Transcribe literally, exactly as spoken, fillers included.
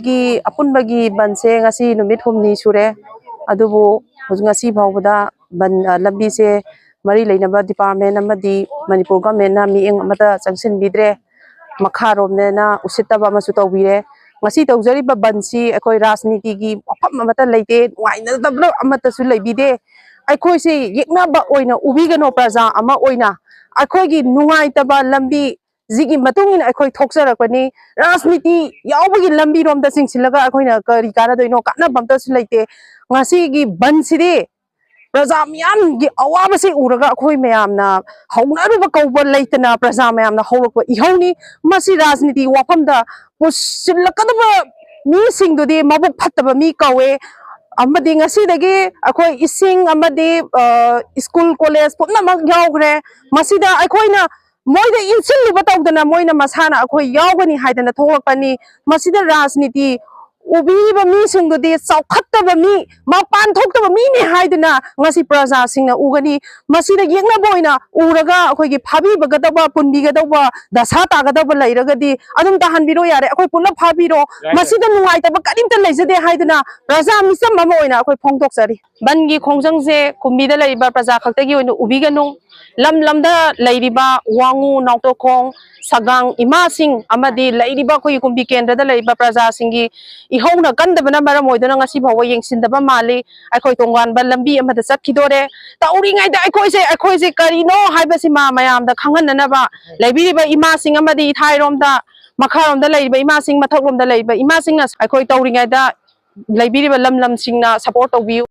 ꯀꯤ ꯑꯄꯨꯟꯕꯒꯤ ꯕꯟꯁꯦ ꯉꯁꯤ ꯅꯨꯃꯤꯠ ꯍꯨꯝꯅꯤ ꯁꯨꯔꯦ꯫ ꯑꯗꯨꯕꯨ ꯍꯧꯖꯤꯛ, ꯉꯁꯤ ꯐꯥꯎꯕꯗ ꯕꯟ, ꯑ, ꯂꯝꯕꯤꯁꯦ ꯃꯔꯤ ꯂꯩꯅꯕ ꯗꯤꯄꯥꯔꯠꯃꯦꯟ ꯑꯃꯗꯤ ꯃꯅꯤꯄꯨꯔ ꯒꯚꯔꯟꯃꯦꯟꯅ ꯃꯤꯠꯌꯦꯡ ꯑꯃꯠꯇ ꯆꯪꯁꯤꯟꯕꯤꯗ꯭ꯔꯦ꯫ ꯃꯈꯥꯔꯣꯝꯗꯅ ꯎꯁꯤꯠꯇꯕ ꯑꯃꯁꯨ ꯇꯧꯕꯤꯔꯦ꯫ ꯉꯁꯤ ꯇꯧꯖꯔꯤꯕ ꯕꯟꯁꯤ ꯑꯩꯈꯣꯏ ꯔꯥꯖꯅꯤꯇꯤꯒꯤ ꯋꯥꯐꯝ ꯑꯃꯠꯇ ꯂꯩꯇꯦ, ꯅꯨꯡꯉꯥꯏꯅꯗꯕ ꯑꯃꯠꯇꯁꯨ ꯂꯩꯕꯤꯗꯦ꯫ ꯑꯩꯈꯣꯏꯁꯤ ꯌꯦꯛꯅꯕ ꯑꯣꯏꯅ ꯎꯕꯤꯒꯅꯣ, ꯄ꯭ꯔꯖꯥ ꯑꯃ ꯑꯣꯏꯅ ꯑꯩꯈꯣꯏꯒꯤ ꯅꯨꯡꯉꯥꯏꯇꯕ ꯂꯝꯕꯤ ꯁꯤꯒꯤ ꯃꯇꯨꯡ ꯏꯟꯅ ꯑꯩꯈꯣꯏ ꯊꯣꯛꯆꯔꯛꯄꯅꯤ꯫ ꯔꯥꯖꯅꯤꯇꯤ ꯌꯥꯎꯕꯒꯤ ꯂꯝꯕꯤꯔꯣꯝꯗ ꯆꯤꯡꯁꯤꯜꯂꯒ ꯑꯩꯈꯣꯏꯅ ꯀꯔꯤ ꯀꯥꯟꯅꯗꯣꯏꯅꯣ? ꯀꯥꯟꯅꯕ ꯑꯝꯇꯁꯨ ꯂꯩꯇꯦ꯫ ꯉꯁꯤꯒꯤ ꯕꯟꯁꯤꯗꯤ ꯄ꯭ꯔꯖꯥ ꯃꯤꯌꯥꯝꯒꯤ ꯑꯋꯥꯕꯁꯤ ꯎꯔꯒ ꯑꯩꯈꯣꯏ ꯃꯌꯥꯝꯅ ꯍꯧꯅꯔꯨꯕ ꯀꯧꯕ ꯂꯩꯇꯅ ꯄ꯭ꯔꯖꯥ ꯃꯌꯥꯝꯅ ꯍꯧꯔꯛꯄ ꯏꯍꯧꯅꯤ꯫ ꯃꯁꯤ ꯔꯥꯖꯅꯤꯇꯤ ꯋꯥꯐꯝꯗ ꯄꯨꯁꯤꯜꯂꯛꯀꯗꯕ ꯃꯤꯁꯤꯡꯗꯨꯗꯤ ꯃꯕꯨꯛ ꯐꯠꯇꯕ ꯃꯤ ꯀꯧꯋꯦ꯫ ꯑꯃꯗꯤ ꯉꯁꯤꯗꯒꯤ ꯑꯩꯈꯣꯏ ꯏꯁꯤꯡ ꯑꯃꯗꯤ, ꯑ, ꯁ꯭ꯀꯨꯜ ꯀꯣꯂꯦꯖ ꯄꯨꯝꯅꯃꯛ ꯌꯥꯎꯈ꯭ꯔꯦ꯫ ꯃꯁꯤꯗ ꯑꯩꯈꯣꯏꯅ ꯃꯣꯏꯗ ꯏꯟꯁꯤꯜꯂꯨꯕ ꯇꯧꯗꯅ ꯃꯣꯏꯅ ꯃꯁꯥꯅ ꯑꯩꯈꯣꯏ ꯌꯥꯎꯒꯅꯤ ꯍꯥꯏꯗꯅ ꯊꯣꯛꯂꯛꯄꯅꯤ꯫ ꯃꯁꯤꯗ ꯔꯥꯖꯅꯤꯇꯤ ꯎꯕꯤꯔꯤꯕ ꯃꯤꯁꯤꯡꯗꯨꯗꯤ ꯆꯥꯎꯈꯠꯇꯕ ꯃꯤ, ꯃꯄꯥꯟ ꯊꯣꯛꯇꯕ ꯃꯤꯅꯤ ꯍꯥꯏꯗꯨꯅ ꯉꯁꯤ ꯄ꯭ꯔꯖꯥꯁꯤꯡꯅ ꯎꯒꯅꯤ꯫ ꯃꯁꯤꯗ ꯌꯦꯛꯅꯕ ꯑꯣꯏꯅ ꯎꯔꯒ ꯑꯩꯈꯣꯏꯒꯤ ꯐꯥꯕꯤꯕꯒꯗꯧꯕ, ꯄꯨꯟꯕꯤꯒꯗꯧꯕ ꯗꯁꯥ ꯇꯥꯒꯗꯧꯕ ꯂꯩꯔꯒꯗꯤ ꯑꯗꯨꯝ ꯇꯥꯍꯟꯕꯤꯔꯣ ꯌꯥꯔꯦ, ꯑꯩꯈꯣꯏ ꯄꯨꯂꯞ ꯐꯥꯕꯤꯔꯣ꯫ ꯌꯥꯏ, ꯌꯥꯏ꯫ ꯃꯁꯤꯗ ꯅꯨꯡꯉꯥꯏꯇꯕ ꯀꯔꯤꯝꯇ ꯂꯩꯖꯗꯦ ꯍꯥꯏꯗꯨꯅ ꯄ꯭ꯔꯖꯥ ꯃꯤꯆꯝ ꯑꯃ ꯑꯣꯏꯅ ꯑꯩꯈꯣꯏ ꯐꯣꯡꯗꯣꯛꯆꯔꯤ꯫ ꯕꯟꯒꯤ ꯈꯣꯡꯖꯪꯁꯦ ꯀꯨꯝꯕꯤꯗ ꯂꯩꯔꯤꯕ ꯄ꯭ꯔꯖꯥ ꯈꯛꯇꯒꯤ ꯑꯣꯏꯅ ꯎꯕꯤꯒꯅꯨ꯫ ꯂꯝ ꯂꯝꯗ ꯂꯩꯔꯤꯕ ꯋꯥꯉꯨ, ꯅꯥꯎꯇꯣꯈꯣꯡ, ꯁꯒꯥꯡ ꯏꯃꯥꯁꯤꯡ ꯑꯃꯗꯤ ꯂꯩꯔꯤꯕ ꯑꯩꯈꯣꯏꯒꯤ ꯀꯨꯝꯕꯤ ꯀꯦꯟꯗ꯭ꯔꯗ ꯂꯩꯔꯤꯕ ꯄ꯭ꯔꯖꯥꯁꯤꯡꯒꯤ ꯏꯍꯧꯅ ꯀꯟꯗꯕꯅ ꯃꯔꯝ ꯑꯣꯏꯗꯨꯅ ꯉꯁꯤ ꯐꯥꯎꯕ ꯌꯦꯡꯁꯤꯟꯗꯕ ꯃꯥꯜꯂꯤ꯫ ꯑꯩꯈꯣꯏ ꯇꯣꯉꯥꯟꯕ ꯂꯝꯕꯤ ꯑꯃꯗ ꯆꯠꯈꯤꯗꯣꯔꯦ꯫ ꯇꯧꯔꯤꯉꯩꯗ ꯑꯩꯈꯣꯏꯁꯦ, ꯑꯩꯈꯣꯏꯁꯦ ꯀꯔꯤꯅꯣ ꯍꯥꯏꯕꯁꯤꯃ ꯃꯌꯥꯝꯗ ꯈꯪꯍꯟꯅꯅꯕ ꯂꯩꯕꯤꯔꯤꯕ ꯏꯃꯥꯁꯤꯡ ꯑꯃꯗꯤ ꯏꯊꯥꯏꯔꯣꯝꯗ, ꯃꯈꯥꯔꯣꯝꯗ ꯂꯩꯔꯤꯕ ꯏꯃꯥꯁꯤꯡ, ꯃꯊꯛꯂꯣꯝꯗ ꯂꯩꯔꯤꯕ ꯏꯃꯥꯁꯤꯡꯅ ꯑꯩꯈꯣꯏ ꯇꯧꯔꯤꯉꯩꯗ ꯂꯩꯕꯤꯔꯤꯕ ꯂꯝ ꯂꯝꯁꯤꯡꯅ support ꯇꯧꯕꯤꯌꯨ꯫